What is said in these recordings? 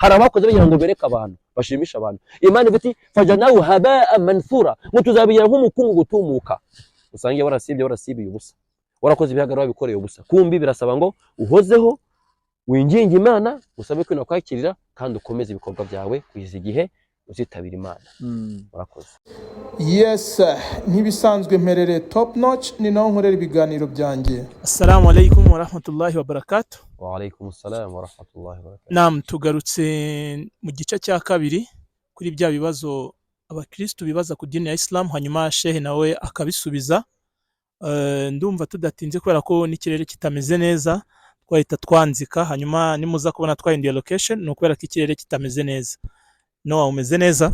Hari abakoze bagira ngo bereke abantu, bashimishe abantu. Imana ivuga iti: فجعلناه هباء منثورا, ngo tuzabigira nk'umukungugu utumuka. Usange warasibye, warasibiye ubusa, warakoze ibihagararo, wabikoreye ubusa. Kumbi birasaba ngo uhozeho, winginge Imana, usabe ko inakwakirira, kandi ukomeze ibikorwa byawe kugeza igihe uzitabira Imana. Murakoze. Yes, nk'ibisanzwe mperereye Top Notch, ni naho nkorera ibiganiro byanjye. السلام عليكم ورحمة الله وبركاته. وعليكم السلام ورحمة الله وبركاته. Nam, tugarutse mu gice cya kabiri kuri bya bibazo abakristu bibaza ku dini ya Islam, hanyuma shehe nawe akabisubiza. Ndumva tudatinze kubera ko n'ikirere kitameze neza, twahita twanzika. Hanyuma nimuza kubona twahinduye location, ni ukubera ko ikirere kitameze neza. Noah, umeze neza?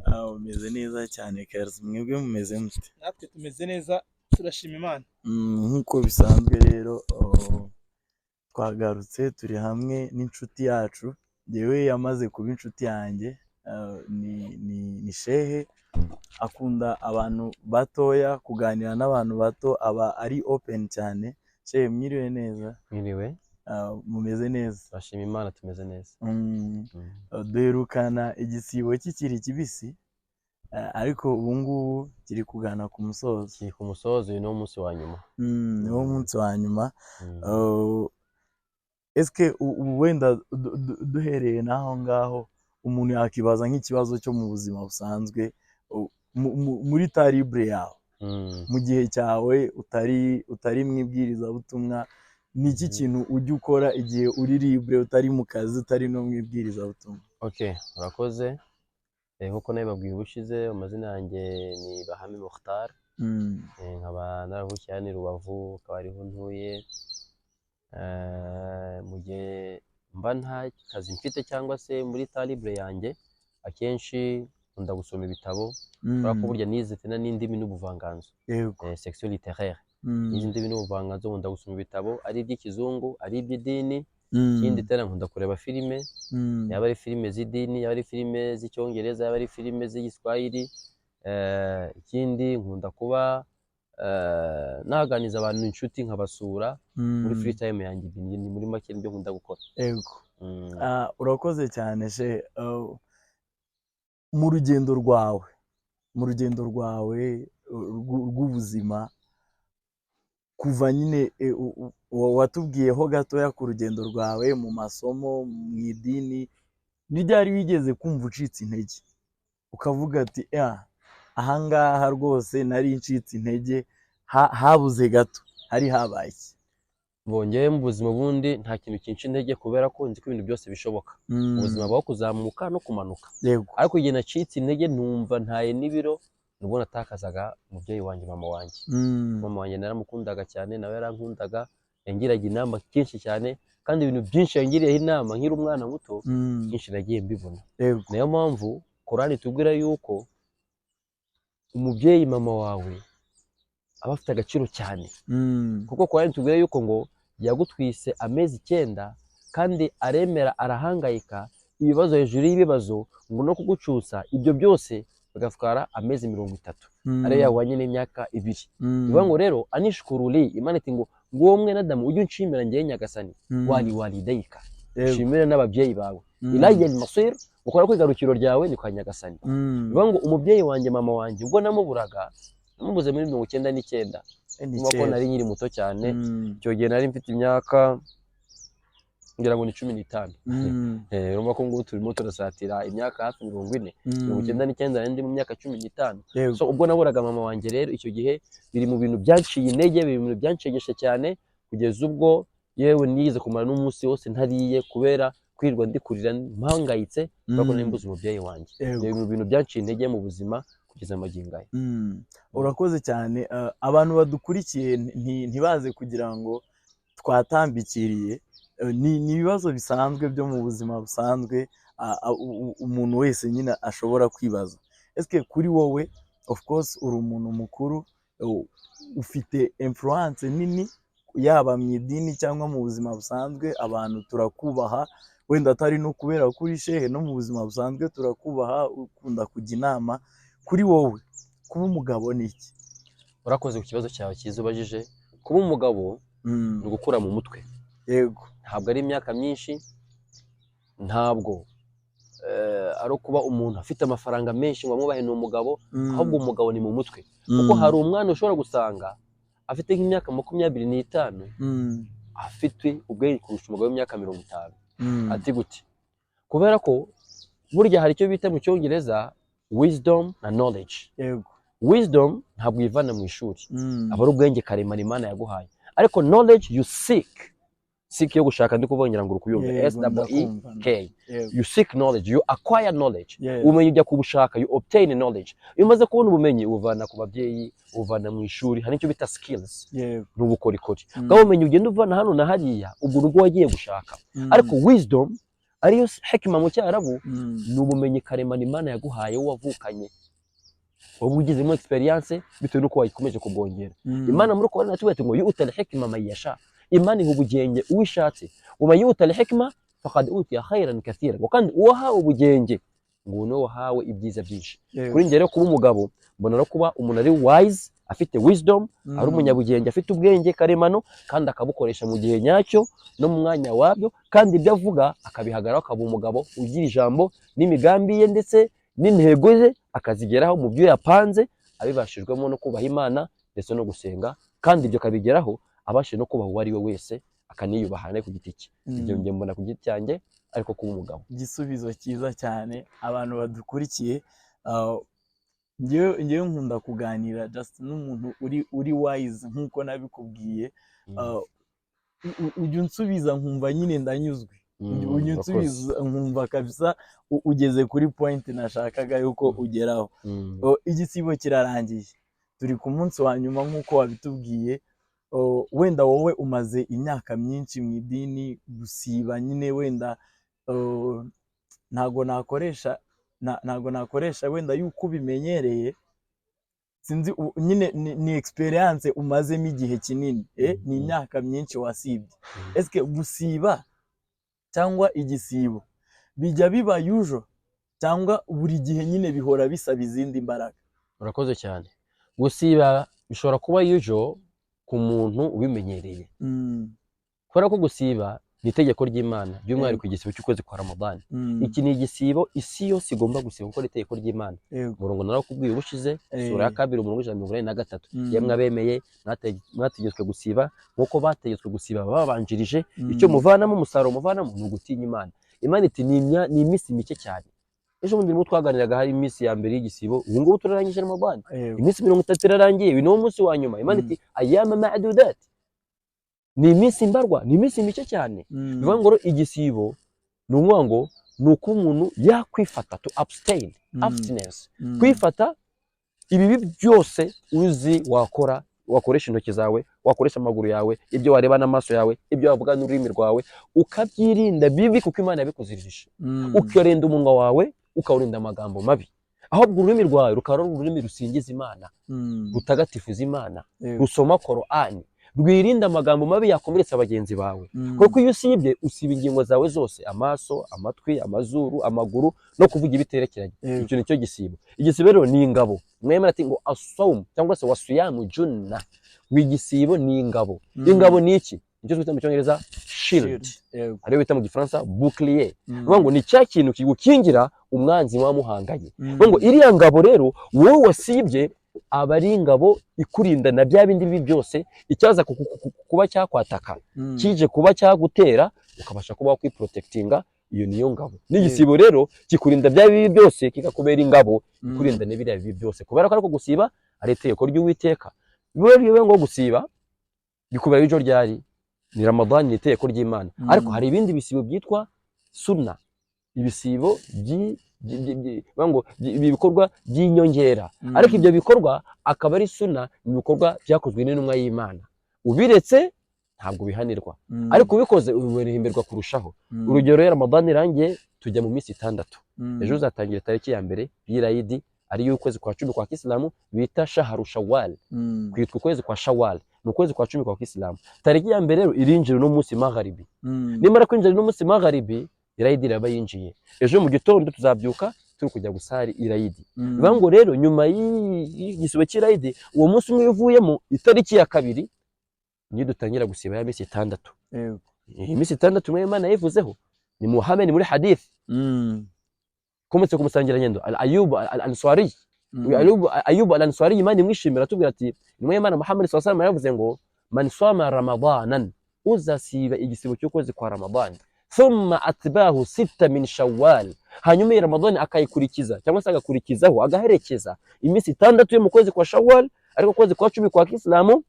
Ah, umeze neza cyane Karizi, mwebwe mumeze mute? Natwe tumeze neza, turashima Imana. Nk'uko bisanzwe rero, oh, twagarutse turi hamwe n'inshuti yacu. Njyewe yamaze kuba inshuti yanjye, ni shehe, akunda abantu batoya, kuganira n'abantu bato, aba ari open cyane. Shehe, mwiriwe neza? Mwiriwe. Ah, mumeze neza? Turashima Imana, tumeze neza. Duherukana igisibo kikiri kibisi, ariko ubu ngubu kiri kugana ku musozo. Kiri ku musozo, uyu ni wo munsi wa nyuma. Niwo munsi wa nyuma. Eske ubu wenda duhereye n'aho ngaho, umuntu yakibaza nk'ikibazo cyo mu buzima busanzwe, muri temps libre yawe, mu gihe cyawe utari mu ibwirizabutumwa, ni iki kintu ujya ukora igihe uri libre, utari mu kazi, utari no mu ibwirizabutumwa? Okay, urakoze. Nkuko nabibabwiye ubushize, amazina yanjye ni Bahame Mukhtar. Nkaba naravukiye hano i Rubavu, akaba ariho ntuye. Mu gihe mba nta kazi mfite cyangwa se muri temps libre yanjye, akenshi nkunda gusoma ibitabo, kubera ko burya nize tena n'indimi n'ubuvanganzo, section littéraire. Nize indimi n'ubuvanganzo, nkunda gusoma ibitabo, ari iby'ikizungu, ari iby'idini. Ikindi tena, nkunda kureba filime, yaba ari filime z'idini, yaba ari filime z'Icyongereza, yaba ari filime z'Igiswahili. Ikindi nkunda kuba naganiriza abantu, inshuti nkabasura muri free time yanjye. Ibi ni muri make nibyo nkunda gukora. Yego. Ah, urakoze cyane she. Mu rugendo rwawe rw'ubuzima, kuva nyine watubwiyeho gatoya ku rugendo rwawe mu masomo, mu idini, ni ryari wigeze kumva ucitse intege, ukavuga ati: "Ya, ahangaha rwose nari ncitse intege, habuze gato"? Hari habaye iki? Bongeye mu buzima bundi nta kintu kinca intege, kubera ko nzi ko ibintu byose bishoboka. Ubuzima bubaho kuzamuka no kumanuka. Ariko igihe nacitse intege, numva ntaye n'ibiro, nubwo natakazaga umubyeyi wanjye, mama wanjye. Mama wanjye naramukundaga cyane, nawe yarankundaga, yangiraga inama kenshi cyane, kandi ibintu byinshi yangiriyeho inama nkiri umwana muto, byinshi nagiye mbibona. Niyo mpamvu Korani itubwira yuko umubyeyi, mama wawe, aba afite agaciro cyane, kuko Korani itubwira yuko ngo yagutwise amezi 9, kandi aremera, arahangayika, ibibazo hejuru y'ibibazo, ngo no kugucutsa, ibyo byose bigatwara amezi 30, ariyo yahwanye n'imyaka 2. Bivuga ngo rero أن اشكر لي, Imana iti ngo nguwo mwene Adamu, ujye unshimira njyewe Nyagasani, ولوالديك, ushimire n'ababyeyi bawe, إلي المصير, ukora ko igarukiro ryawe ni kwa Nyagasani. Bivuga ngo umubyeyi wanjye, mama wanjye, ubwo namuburaga, namubuze muri 99. Ni Urumva ko kera. nari nkiri muto cyane. Icyo gihe nari mfite imyaka, ngira ngo ni 15. Urumva ko ngubu turimo turasatira imyaka hafi 40. 99 nari ndi mu myaka 15. So ubwo naburaga mama wanjye rero, icyo gihe biri mu bintu byanciye intege, biri mu bintu byanshegeshe cyane, kugeza ubwo yewe nize kumara n'umunsi wose ntariye kubera kwirirwa ndi kurira, mpangayitse, kubera ko nari mbuze umubyeyi wanjye. Biri mu bintu byanciye intege mu buzima kugeza magingo aya. Urakoze cyane. Abantu badukurikiye ntibaze kugira ngo twatambikiriye. Ni ibibazo bisanzwe byo mu buzima busanzwe, umuntu wese nyine ashobora kwibaza. Ese kuri wowe, of course uri umuntu mukuru, ufite influence nini, yaba mu idini cyangwa mu buzima busanzwe, abantu turakubaha, wenda atari no kubera ko uri shehe, no mu buzima busanzwe turakubaha, ukunda kujya inama. Kuri wowe kuba umugabo ni iki? Urakoze ku kibazo cyawe cyiza ubajije. Kuba umugabo ni ugukura mu mutwe. Ntabwo ari imyaka myinshi. Ntabwo ari ukuba umuntu afite amafaranga menshi ngo amwubahe ni umugabo, ahubwo umugabo ni mu mutwe, kuko hari umwana ushobora gusanga afite nk'imyaka 25 afite ubwenge kurusha umugabo w'imyaka 50. Ati gute? Kubera ko burya hari icyo bita mu Cyongereza wisdom na knowledge. Wisdom ntabwo uyivana mu ishuri, aba ari ubwenge karemano Imana yaguhaye, ariko knowledge you seek, seek yo gushaka, ndi kuvuga ngo uri kuyumva, S double E Ndakumva. K. You seek knowledge, you acquire knowledge. Ubumenyi ujya kubushaka, you obtain knowledge. Iyo umaze kubona ubumenyi, ubuvana ku babyeyi, ubuvana mu ishuri, hari icyo bita skills, ni ubukorikori. Bwa bumenyi ugenda uvana hano na hariya, ubwo nibwo wagiye gushaka. Ariko wisdom, ariyo hekima mu Cyarabu, ni ubumenyi karemano Imana yaguhaye, wowe wavukanye, wowe ugizemo experience bitewe n'uko wayikomeje kubwongera. Imana muri Korani yatubwiye ati ngo يؤتي الحكمة من يشاء, Imana iha ubugenge uwo ishatse, ومن يؤت الحكمة فقد أوتي خيرا كثيرا, ngo kandi uwahawe ubugenge ngo niwe wahawe ibyiza byinshi. Kuri njye rero, kuba umugabo mbona no kuba umuntu ari wise, afite wisdom, ari umunyabugenge, afite ubwenge karemano kandi akabukoresha mu gihe nyacyo no mu mwanya wabyo, kandi ibyo avuga akabihagararaho, akaba umugabo ugira ijambo n'imigambi ye ndetse n'intego ze akazigeraho mu byo yapanze, abibashijwemo no kubaha Imana ndetse no gusenga, kandi ibyo akabigeraho abashije no kubaha uwo ari we wese, akaniyubaha nawe ku giti cye. Ibyo njye mbona ku giti cyanjye ariko kuba umugabo. Igisubizo cyiza cyane. Abantu badukurikiye, njyewe nkunda kuganira just n'umuntu uri wise nk'uko nabikubwiye. Ujya unsubiza nkumva nyine ndanyuzwe. Ujya unsubiza nkumva kabisa ugeze kuri point nashakaga yuko ugeraho. Igisibo kirarangiye, turi ku munsi wa nyuma nk'uko wabitubwiye. Wenda wowe umaze imyaka myinshi mu idini, gusiba nyine wenda ntago nakoresha wenda yuko ubimenyereye, sinzi, nyine ni experience umazemo igihe kinini, ni imyaka myinshi wasibye. Eske gusiba cyangwa igisibo bijya biba usual, cyangwa buri gihe nyine bihora bisaba izindi mbaraga? Urakoze cyane. Gusiba bishobora kuba usual ku muntu ubimenyereye, kubera ko gusiba ni itegeko ry'Imana, by'umwihariko igisibo cy'ukwezi kwa Ramadani. Iki ni igisibo isi yose igomba gusiba kuko ari itegeko ry'Imana. Umurongo narakubwiye ubushize, sura ya 2, umurongo wa 183. Yemwe abemeye, mwategetswe gusiba nk'uko bategetswe gusiba babanjirije. Icyo muvanamo, umusaruro muvanamo ni ugutinya Imana. Imana iti ni iminsi mike cyane. Ejo bundi nibwo twaganiraga, hari iminsi ya mbere y'igisibo, ubu ngubu turarangije Ramadani. Iminsi 30 irarangiye, uyu niwo munsi wa nyuma. Imana iti أياما معدودات, ni iminsi mbarwa, ni iminsi mike cyane. Bivuga ngo rero igisibo ni ukuvuga ngo ni uko umuntu yakwifata, to abstain, abstinence, kwifata ibibi byose uzi wakora, wakoresha intoki zawe, wakoresha amaguru yawe, ibyo wareba n'amaso yawe, ibyo wavuga n'ururimi rwawe, ukabyirinda bibi kuko Imana yabikuziririje. Ukarinda umunwa wawe, ukawurinda amagambo mabi, ahubwo ururimi rwawe rukaba ari ururimi rusingiza Imana, rutagatifuza Imana, rusoma Korani, rwirinda amagambo mabi yakomeretsa bagenzi bawe. Kuko iyo usibye, usiba ingingo zawe zose: amaso, amatwi, amazuru, amaguru no kuvuga ibiterekeranye. Icyo nicyo gisibo. Igisibo rero ni ingabo. Mwemera ati ngo الصوم cyangwa se والصيام جنة, ngo igisibo ni ingabo. Ingabo ni iki? Nicyo twita mu Cyongereza shield, ariyo bita mu Gifaransa bouclier. Bivuga ngo ni cya kintu kigukingira umwanzi muba muhanganye. Bivuga ngo iriya ngabo rero, wowe wasibye, aba ari ingabo ikurinda na bya bindi bibi byose icyaza kuba cyakwataka, kije kuba cyagutera, ukabasha kuba wakwiprotectinga. Iyo niyo ngabo. N'igisibo rero kikurinda bya bibi byose, kikakubera ingabo ikurinda n'ibiriya bibi byose, kubera ko ariko gusiba ari itegeko ry'Uwiteka. Biba bivuye ngo gusiba bikubera ejo ryari ni Ramadani, ni itegeko ry'Imana. Ariko hari ibindi bisibo byitwa suna, ibisibo bivuga ngo ibikorwa by'inyongera. Ariko ibyo bikorwa akaba ari suna, ni ibikorwa byakozwe n'intumwa y'Imana. Ubiretse ntabwo bihanirwa, ariko ubikoze ubihemberwa kurushaho. Urugero rero, Ramadani irangiye tujya mu minsi 6. Ejo uzatangira tariki ya mbere y'irayidi, ariyo ukwezi kwa 10 kwa Kisilamu bita شهر شوال. Kwitwa ukwezi kwa Shawal, ni ukwezi kwa 10 kwa Kisilamu. Tariki ya mbere rero irinjira uno munsi magharibi. Nimara kwinjira uno munsi magharibi, irayidi iraba yinjiye. Ejo mu gitondo tuzabyuka turi kujya gusari irayidi. Bivuga ngo rero nyuma y'igisibo cy'irayidi, uwo munsi umwe uvuyemo, itariki ya 2 niyo dutangira gusiba ya minsi 6. Iyi minsi 6 umwe Imana yayivuzeho. Ni Muhammad muri hadith kometse ku musangirangendo Al Ayub Al Ansari. Uyu Ayub Al Ansari, Imana imwishimira, atubwira ati intumwa y'Imana Muhammad sallallahu alaihi wasallam yavuze ngo: "Man sama ramadanan", uzasiba igisibo cy'ukwezi kwa Ramadani, "thumma atbahu sita min Shawwal", hanyuma iyi Ramadani akayikurikiza cyangwa se agakurikizaho, agaherekeza iminsi 6 yo mu kwezi kwa Shawwal, ariko kwezi kwa 10 kwa Kisilamu,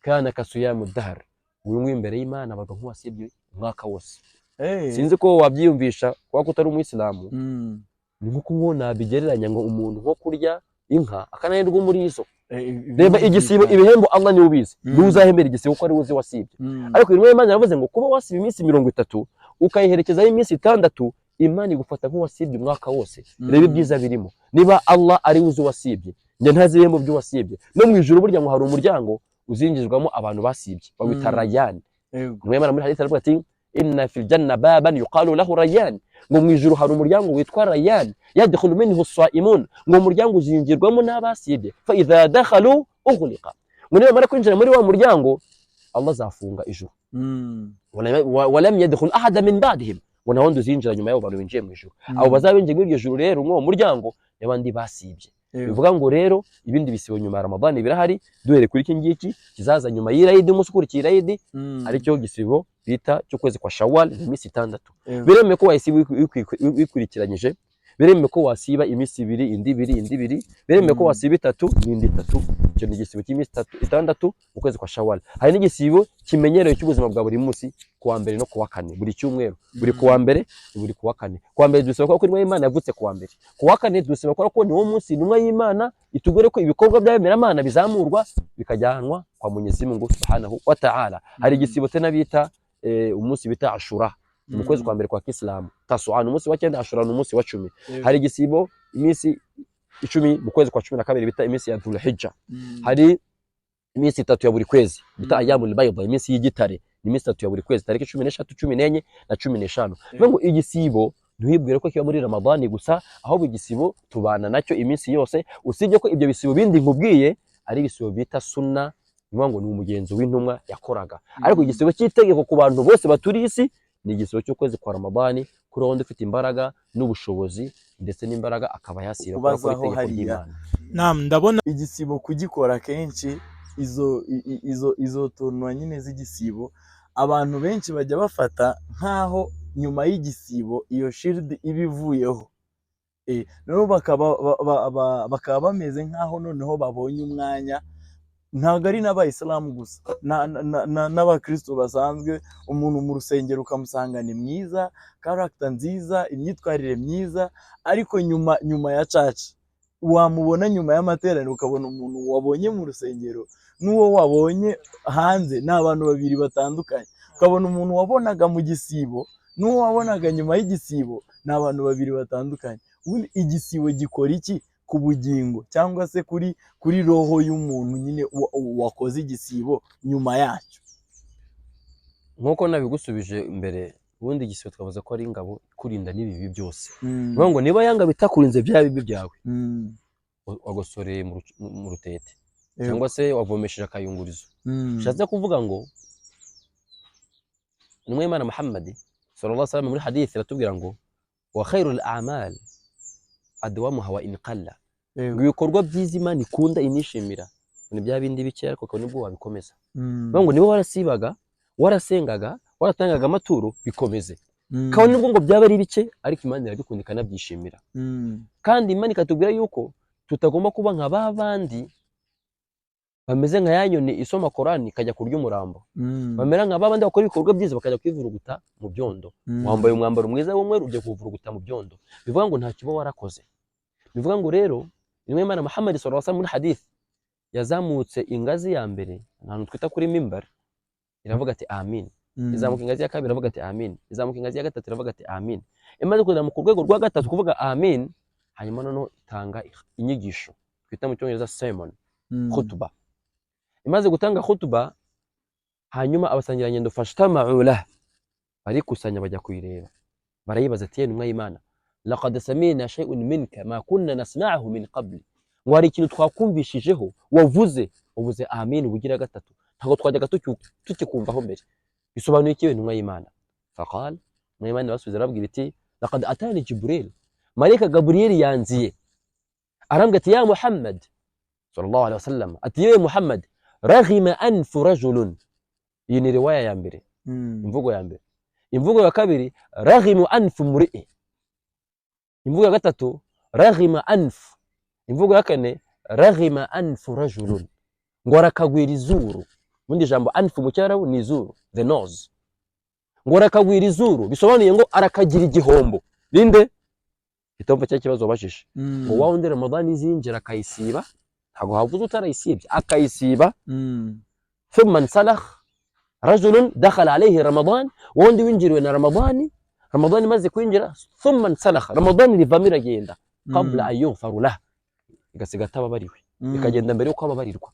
"kana kasiyamu dahr", uyu nguyu imbere y'Imana abarwa nk'uwasibye umwaka wose. Sinzi ko wabyiyumvisha kuba ko utari umuyisilamu. Ni nko nko nabigereranya ngo umuntu nko kurya inka akananirwa umurizo. Reba igisibo, ibihembo Allah niwe ubizi, niwe uzahembera igisibo kuko ari we uzi wasibye. Ariko intumwa y'Imana yavuze ngo kuba wasiba iminsi 30 ukayiherekezaho iminsi 6, Imana igufata nk'uwasibye umwaka wose. Reba ibyiza birimo. Niba Allah ari we uzi wasibye, njye ntazi ibihembo by'uwasibye. No mu ijuru burya ngo hari umuryango uzinjizwamo abantu basibye, bawita Rayyan. Intumwa y'Imana muri hadith aravuga ati: "Inna fil janna baban yuqalu lahu Rayyan", ngo mu ijuru hari umuryango witwa Rayyan, "yadkhulu minhu as-saimun", ngo umuryango uzinjirwamo n'abasibye, "fa idha dakhalu ughliqa", ngo nibamara kwinjira muri wa muryango Allah azafunga ijuru, "walam yadkhul ahada min ba'dihim", ngo nta wundi uzinjira nyuma y'abo bantu binjiye mu ijuru. Abo bazaba binjiye muri iryo juru rero, muri uwo muryango, ni abandi basibye. Bivuga ngo rero ibindi bisibo nyuma ya Ramadani birahari, duhereye kuri iki ngiki kizaza nyuma y'irayidi, umunsi ukurikiye irayidi, aricyo gisibo bita cy'ukwezi kwa Shawwal, ni iminsi 6. Biremewe ko wayisiba wikurikiranyije, biremewe ko wasiba iminsi 2, indi 2, indi 2, biremewe ko wasiba 3 n'indi 3. Icyo ni igisibo cy'iminsi 6 mu kwezi kwa Shawwal. Hari n'igisibo kimenyerewe cy'ubuzima bwa buri munsi, kuwa mbere no kuwa kane, buri cyumweru, buri kuwa mbere, buri kuwa kane. Kuwa mbere dusaba ko intumwa y'Imana yavutse kuwa mbere, kuwa kane dusaba ko niwo munsi intumwa y'Imana itugore ko ibikorwa by'abemeramana bizamurwa bikajyanwa kwa Mwenyezi Mungu Subhanahu wa Ta'ala. Hari igisibo tena bita umunsi bita Ashura, ni mu kwezi kwa mbere kwa Kisilamu. Tasua ni umunsi wa 9, Ashura ni umunsi wa 10. Hari igisibo iminsi 10 mu kwezi kwa 12 bita iminsi ya Dhulhijja. Hari iminsi 3 ya buri kwezi bita ayyamul bayda, iminsi y'igitare, ni iminsi 3 ya buri kwezi, tariki 13, 14 na 15. Bivuga ngo igisibo ntiwibwire ko kiba muri Ramadani gusa, ahubwo igisibo tubana nacyo iminsi yose, usibye ko ibyo bisibo bindi nkubwiye ari ibisibo bita sunna, ni ngo ni umugenzo w'intumwa yakoraga. Ariko igisibo cy'itegeko ku bantu bose baturiye isi ni igisibo cy'ukwezi kwa Ramadani, kuri wundi ufite imbaraga n'ubushobozi ndetse n'imbaraga akaba yasiba kubera ko ari Kubazaho itegeko hariya. ry'Imana. Naam, ndabona. Igisibo kugikora kenshi, izo izo tournoi nyine z'igisibo, abantu benshi bajya bafata nk'aho nyuma y'igisibo iyo shield iba ivuyeho. Noneho bakaba bameze nk'aho noneho babonye umwanya. Ntabwo ari n'abayisilamu gusa, n'abakristo basanzwe. Umuntu mu rusengero ukamusanga ni mwiza, character nziza, imyitwarire myiza, ariko nyuma ya church wamubona, nyuma y'amateraniro ukabona umuntu wabonye mu rusengero n'uwo wabonye hanze ni abantu babiri batandukanye. Ukabona umuntu wabonaga mu gisibo n'uwo wabonaga nyuma y'igisibo ni abantu babiri batandukanye. Ubundi igisibo gikora iki ku bugingo cyangwa se kuri roho y'umuntu nyine wakoze igisibo nyuma yacyo? Nk'uko nabigusubije mbere, ubundi igisibo twavuze ko ari ingabo ikurinda n'ibibi byose. Bivuga ngo niba ya ngabo itakurinze bya bibi byawe wagosoreye mu rutete cyangwa se wavomesheje akayungurizo. Bishatse kuvuga ngo intumwa y'Imana Muhammad sallallahu alaihi wasallam muri hadith iratubwira ngo: "Wa khairul a'mal adwamuha wa in qalla", ngo ibikorwa byiza Imana ikunda inishimira ni bya bindi bikeya ariko ukabona nibwo wabikomeza. Bivuga ngo niba warasibaga, warasengaga, waratangaga amaturo, bikomeze, kabone nubwo ngo byaba ari bike, ariko Imana irabikunda ikanabyishimira. Kandi Imana ikatubwira yuko tutagomba kuba nka ba bandi bameze nka ya nyoni isoma Korani ikajya kurya umurambo, bamera nka ba bandi bakora ibikorwa byiza bakajya kwivuruguta mu byondo. Wambaye umwambaro mwiza w'umweru, ugiye kuwuvuruguta mu byondo, bivuga ngo ntacyo uba warakoze. Bivuga ngo rero intumwa y'Imana Muhammad sallallahu alaihi wasallam muri hadith yazamutse ingazi ya mbere ahantu twita kuri mimbari, iravuga ati: "Amin." Izamuka ingazi ya kabiri, iravuga ati: "Amin." Izamuka ingazi ya gatatu, iravuga ati: "Amin." Imaze kugera ku rwego rwa gatatu kuvuga amin, hanyuma noneho itanga inyigisho twita mu Cyongereza sermon, khutuba. Imaze gutanga khutuba, hanyuma abasangirangendo fashtama'u lah, barikusanya bajya kuyireba, barayibaza ati: "Intumwa y'Imana, laqad samina shay'un minka ma kunna nasma'ahu min qabli", ngo hari ikintu twakumvishijeho wavuze, uvuze amin ubugira gatatu, ntabwo twajyaga tukikumvaho mbere, bisobanuye iki, intumwa y'Imana? Faqal, Imana basubiza arababwira iti laqad atani Jibril, malayika Gabriel yanziye arambwira ati ya Muhammad sallallahu alaihi wasallam, ati yewe Muhammad, raghima anfu rajulun. Iyi ni riwaya ya mbere, imvugo ya mbere. Imvugo ya kabiri, raghimu anfu mri'i. Imvugo ya gatatu, raghima anfu. Imvugo ya kane, raghima anfu rajulun, ngo arakagwira izuru. Ubundi ijambo anfu mu Cyarabu ni izuru, the nose. Ngo arakagwira izuru bisobanuye ngo arakagira igihombo. Ninde itombo cya kibazo wabajije? Ngo wa wundi Ramadani izinjira akayisiba, ntabwo havuze utarayisibye, akayisiba. Thumma nsalakh rajulun dakhala alayhi Ramadan, wundi winjiriwe na Ramadani, Ramadani imaze kwinjira, thumma nsalakh, Ramadani rivamo iragenda, qabla an yughfaru lah, igasiga atababariwe, ikagenda mbere yuko ababarirwa.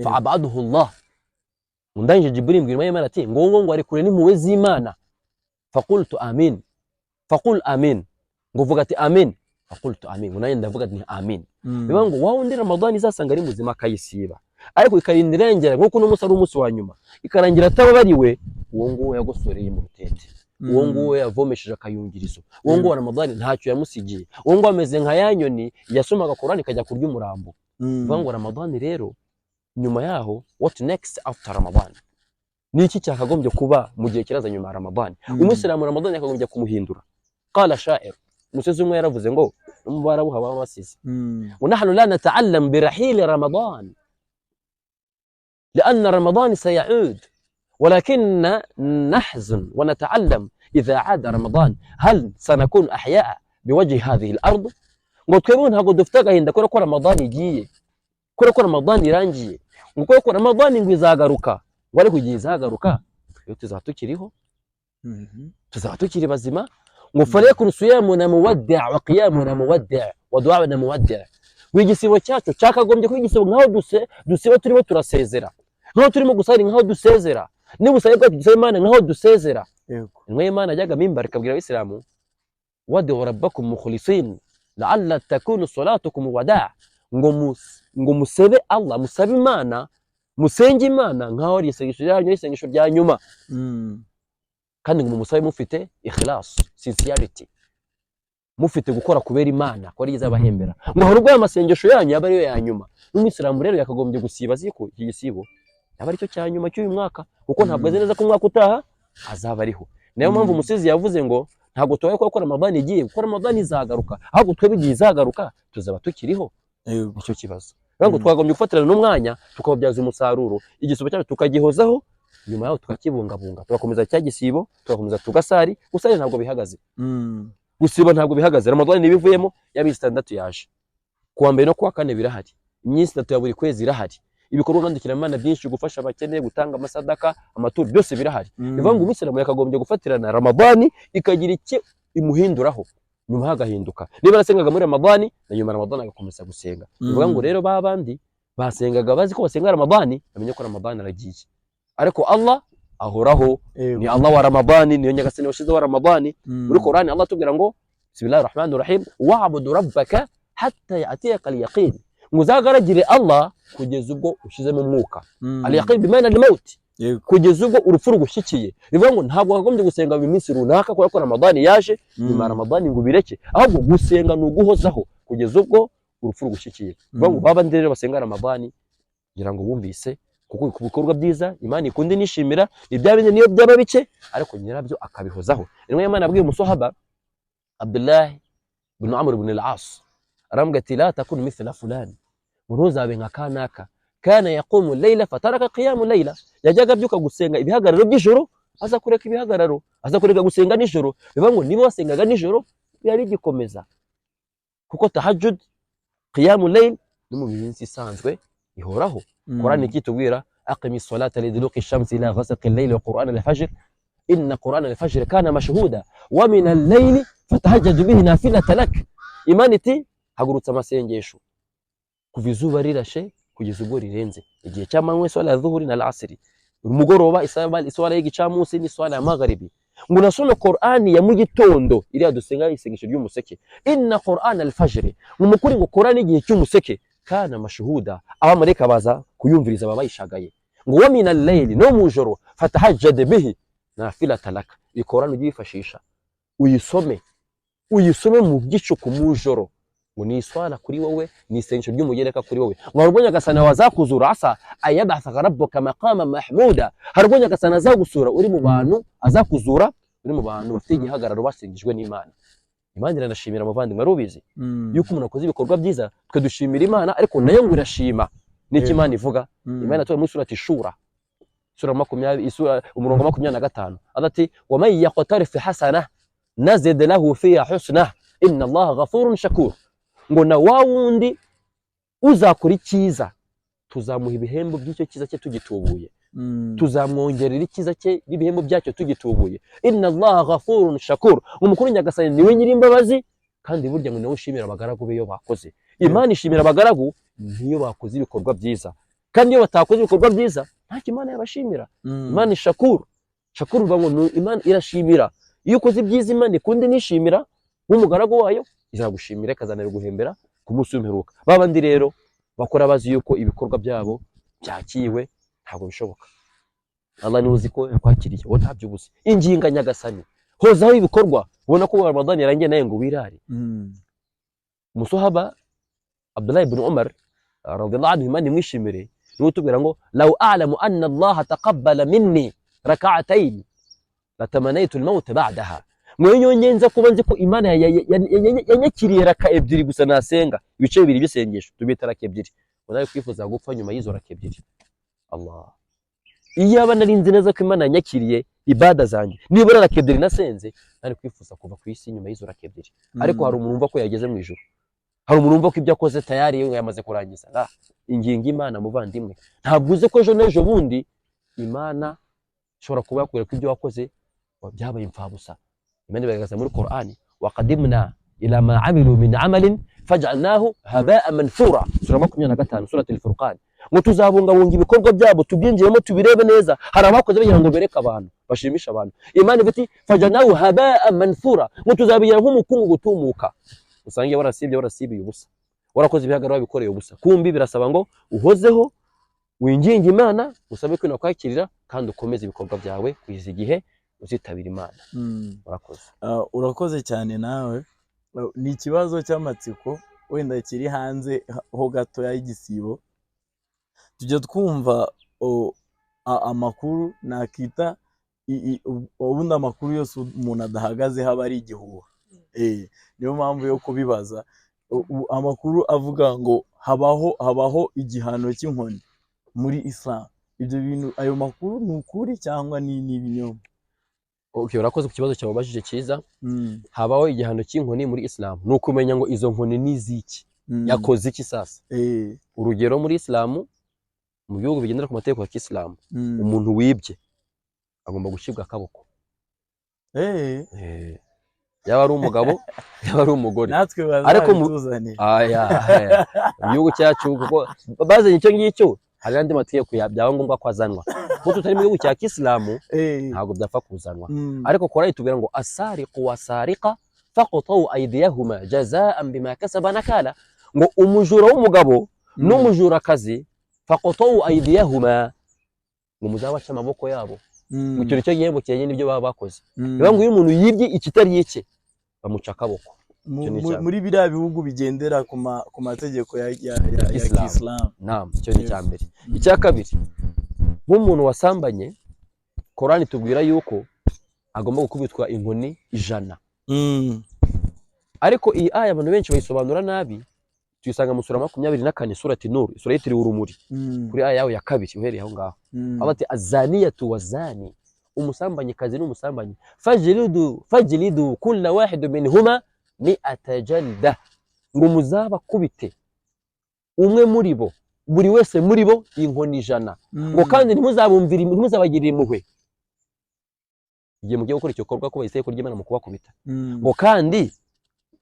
Fa abaduhu Allah. Ndangije Jibril mbwira Imana ati ngo ari kure n'impuhwe z'Imana. Faqultu amin, faqul amin, ngo vuga ati amin. Faqultu amin, ngo nanjye ndavuga nti amin. Bivuga ngo wa wundi Ramadani izasanga ari muzima akayisiba, ariko ikarinda irengera nk'uko uno munsi ari umunsi wa nyuma, ikarangira atababariwe, uwo nguwo yagosoreye mu rutete, uwo nguwo yavomesheje akayungirizo, uwo nguwo Ramadani ntacyo yamusigiye, uwo nguwo ameze nka ya nyoni yasomaga Korani ikajya kurya umurambo. Bivuga ngo Ramadani rero nyuma yaho, what next after Ramadan? Ni iki cyakagombye kuba mu gihe kiraza nyuma ya Ramadan? Umuyisilamu Ramadan yakagombye kumuhindura. Qala sha'ir, umusizi umwe yaravuze ngo no mu Barabu habamo abasizi, ngo nahnu la nata'allam birahili Ramadan لأن رمضان سيعود، ولكن نحزن ونتعلم إذا عاد رمضان هل سنكون أحياء بوجه هذه الأرض. Ngo twebwe ntabwo dufite agahinda kubera ko Ramadani igiye, kubera ko Ramadani irangiye, ngo kubera ko Ramadani ngo izagaruka, ngo ariko igihe izagaruka twebwe tuzaba tukiriho, tuzaba tukiri bazima? Ngo falyakun siyamuna muwaddi' wa qiyamuna muwaddi' wa du'auna muwaddi'. Ngo igisibo cyacu cyakagombye kuba igisibo nkaho dusiba turimo turasezera, nkaho turimo gusari nkaho dusezera, n'ubusabe bwacu dusaba Imana nkaho dusezera. Intumwa y'Imana yajyaga mimbari ikabwira Abayisilamu wad'u rabbakum mukhlisin la'alla takunu salatukum wada', ngo musebe Allah, musabe Imana, musenge Imana nkaho ari isengesho ryanyu, ari isengesho rya nyuma, kandi ngo mumusabe mufite ikhlas, sincerity, mufite gukora kubera Imana ko ari izabahembera, ngo hari ubwo aya masengesho yanyu yaba ariyo ya nyuma. N'umuyisilamu rero yakagombye gusiba azi ko iki gisibo yaba aricyo cya nyuma cy'uyu mwaka, kuko ntabwo azi neza ko umwaka utaha azaba ariho. Niyo mpamvu umusizi yavuze ngo ntabwo tubaye ko Ramadani igiye, kuko Ramadani izagaruka, ahubwo twebwe igihe izagaruka tuzaba tukiriho? Nicyo kibazo. Rero ngo twagombye gufatirana n'umwanya tukawubyaza umusaruro, igisibo cyacu tukagihozaho, nyuma yaho tukakibungabunga, tugakomeza cya gisibo, tugakomeza tugasari. Gusari ntabwo bihagaze, gusiba ntabwo bihagaze. Ramadani ntibivuyemo, y'amezi 6 yaje, kuwa mbere no kuwa kane birahari, iminsi 3 ya buri kwezi irahari, ibikorwa ngandukiramanana byinshi, gufasha abakene, gutanga amasadaka, amaturo, byose birahari. Bivuga ngo umuyisilamu yakagombye gufatirana Ramadani ikagira icyo imuhinduraho, nyuma hagahinduka. Niba yarasengaga muri Ramadani, na nyuma ya Ramadani agakomeza gusenga. Bivuga ngo rero ba bandi basengaga bazi ko basenga Ramadani, bamenye ko Ramadani aragiye, ariko Allah ahoraho. Ni Allah wa Ramadani, niyo nyagasani washizeho Ramadani. Muri Qur'ani Allah atubwira ngo bismillahir rahmanir rahim, wa'budu rabbaka hatta ya'tiyaka al-yaqin, ngo uzagaragire Allah kugeza ubwo ushizemo umwuka. Al-yaqin bimana al-maut, kugeza ubwo urupfu rugushyikiye. Bivuga ngo ntabwo wakagombye gusenga mu minsi runaka kubera ko Ramadani yaje, nyuma ya Ramadani ngo ubireke, ahubwo gusenga ni uguhozaho kugeza ubwo urupfu rugushyikiye. Bivuga ngo baba rero basenga Ramadani kugira ngo bumvise, kuko ku bikorwa byiza Imana ikunda inishimira ni bya bindi, niyo byaba bike ariko nyirabyo akabihozaho. Intumwa y'Imana yabwiye umusohaba Abdullah ibn Amr ibn al-As, aramubwira ati la takun mithla fulani, ngo ntuzabe nka kanaka, kana yaqumu layla fataraka qiyamu layla, yajyaga abyuka gusenga ibihagararo by'ijoro, aza kureka ibihagararo, aza kureka gusenga nijoro. Bivuga ngo niba wasengaga nijoro yari igikomeza, kuko tahajjud, qiyamu layl no mu minsi isanzwe ihoraho. Qur'an ikitubwira aqimi salata liduluki shamsi ila ghasaqi al-layli wa qur'an al-fajr inna qur'an al-fajr kana mashhuda wa min al-layli fatahajjad bihi nafilatan lak. Imana iti hagurutsa amasengesho kuva izuba rirashe kugeza ubwo rirenze, igihe cy'amanywa iswala ya dhuhuri na al-asri, umugoroba iswala y'igicamunsi n'iswala ya magharibi, ngo unasome Qur'ani ya mu gitondo iriya dusenga isengesho ry'umuseke, inna Qur'an al-fajr, ngo mukuri ngo Qur'ani igihe cy'umuseke kana mashuhuda, abamarayika baza kuyumviriza baba bayishagaye, ngo wa min al-layli, no mu joro, fatahajjad bihi, Nafilata laka. Iyi Korani ujye uyifashisha, uyisome, uyisome mu gicuku, mu joro, ngo ni iswala kuri wowe, ni isengesho ry'umugereka kuri wowe. Ngo hari ubwo Nyagasani wazakuzura, asa ayabathaka rabbuka maqama mahmuda. Hari ubwo Nyagasani azagusura uri mu bantu, azakuzura uri mu bantu bafite igihagararo, basingijwe n'Imana. Imana iranashimira, muvandimwe, wari ubizi yuko umuntu akoze ibikorwa byiza, twe dushimira Imana, ariko nayo ngo irashima? N'icyo Imana ivuga, Imana tuba muri Surati Shura, sura 20, isura, umurongo 25, ati: "Waman yaqtarif hasana nazid lahu fiha husna, inna Allaha ghafurun shakur." Ngo na wa wundi uzakora icyiza, tuzamuha ibihembo by'icyo cyiza cye tugitubuye, tuzamwongerera icyiza cye n'ibihembo byacyo tugitubuye. Inna Allaha ghafurun shakur. Umukuru Nyagasani niwe nyir'imbabazi, kandi burya ngo niwe ushimira abagaragu be iyo bakoze. Imana ishimira abagaragu niyo bakoze ibikorwa byiza, kandi iyo batakoze ibikorwa byiza ntacyo Imana yabashimira. Imana ishakuru, shakuru bivuga ngo Imana irashimira. Iyo ukoze ibyiza Imana ikunda, inishimira nk'umugaragu wayo, izagushimira, ikazanabiguhembera ku munsi w'imperuka. Ba bandi rero bakora bazi yuko ibikorwa byabo byakiwe, ntabwo bishoboka. Allah niwe uzi ko yakwakiriye, wowe ntabyo ubuze. Inginga Nyagasani, hozaho ibikorwa. Ubona ko Ramadani yarangiye, nawe ngo wirare. Umusohaba Abdullah ibn Umar radiyallahu anhu, Imana imwishimire, niwe utubwira ngo: "Law a'lamu anna Allah taqabbala minni rak'atayn latamanaytu al-maut ba'daha." Ngo iyo ngenza kuba nzi ko Imana yanyakiriye raka ebyiri gusa nasenga, ibice bibiri by'isengesho tubita raka ebyiri, ngo nawe kwifuza gupfa nyuma y'izo raka ebyiri. Allah, iyaba nari nzi neza ko Imana yanyakiriye ibada zanjye, nibura raka ebyiri nasenze, nari kwifuza kuva ku isi nyuma y'izo raka ebyiri. Ariko hari umuntu wumva ko yageze mu ijuru, hari umuntu wumva ko ibyo akoze tayari yamaze kurangiza. Ingingo Imana, muvandimwe. Ntabwo uzi ko ejo n'ejo bundi Imana ishobora kuba yakubwira ko ibyo wakoze byabaye imfabusa. Imana igaragaza muri Qur'ani: "Waqadimna ila ma amilu min amalin faj'alnahu haba'an manthura." Sura 25, Surat al-Furqan. Ngo tuzabungabunga ibikorwa byabo, tubyinjiremo, tubirebe neza. Hari abakoze bagira ngo bereke abantu, bashimishe abantu. Imana ivuga iti: "Faj'alnahu haba'an manthura." Ngo tuzabigira nk'umukungugu utumuka, usange warasibye, warasibiye ubusa, warakoze ibihagararo, wabikoreye ubusa. Kumbi birasaba ngo uhozeho, winginge Imana, usabe ko inakwakirira, kandi ukomeze ibikorwa byawe kugeza igihe uzitabira Imana. Urakoze. Urakoze cyane nawe. Ni ikibazo cy'amatsiko wenda kiri hanze ho gatoya y'igisibo. Tujya twumva amakuru nakita ubundi amakuru yose umuntu adahagazeho aba ari igihuha. Niyo mpamvu yo kubibaza. Amakuru avuga ngo habaho igihano cy'inkoni muri Islam. Ibyo bintu, ayo makuru ni ukuri cyangwa ni ibinyoma? Okay, urakoze ku kibazo cyawe ubajije cyiza. Habaho igihano cy'inkoni muri Islam, ni ukumenya ngo izo nkoni ni iziki, yakoze iki sasa. Urugero, muri Islam, mu bihugu bigendera ku mategeko ya Kisilamu, umuntu wibye agomba gucibwa akaboko. Yaba ari umugabo, yaba ari umugore. Natwe Ariko bazabituzanira. Aya, aya. Mu gihugu cyacu, kuko bazanye icyo ngicyo, hari andi mategeko byaba ngombwa ko azanwa. Kuko tutari mu gihugu cya Kisilamu, ntabwo byapfa kuzanwa. Ariko Korani itubwira ngo: "Asariqu wasariqa faqtau aydiyahuma jazaan bima kasaba nakala." Ngo umujura w'umugabo n'umujurakazi, faqtau aydiyahuma, ngo muzabace amaboko yabo. Ngo icyo nicyo gihembo kijyanye n'ibyo baba bakoze. Bivuga ngo iyo umuntu yibye ikitari icye, bamuca akaboko. Icyo ni icya mbere. Muri biriya bihugu bigendera ku mategeko ya Islam. Kisilamu. Naam, icyo ni icya mbere. Icya kabiri, nk'umuntu wasambanye, Korani itubwira yuko agomba gukubitwa inkoni 100. Ariko iyi aya abantu benshi bayisobanura nabi. Tuyisanga mu sura 24, Surati Nur, isura yitiriwe urumuri, kuri aya yawe ya kabiri uhereye aho ngaho. Aho bati: "Azaniyatu wazani", umusambanyikazi n'umusambanyi, "fajlidu fajlidu kulla wahidu minhuma mi'ata jalda", ngo muzabakubite umwe muri bo, buri wese muri bo, inkoni 100. Ngo kandi ntimuzabumvire, ntimuzabagirire impuhwe igihe mugiye gukora icyo gikorwa, kubaha itegeko ry'Imana mu kubakubita. Ngo kandi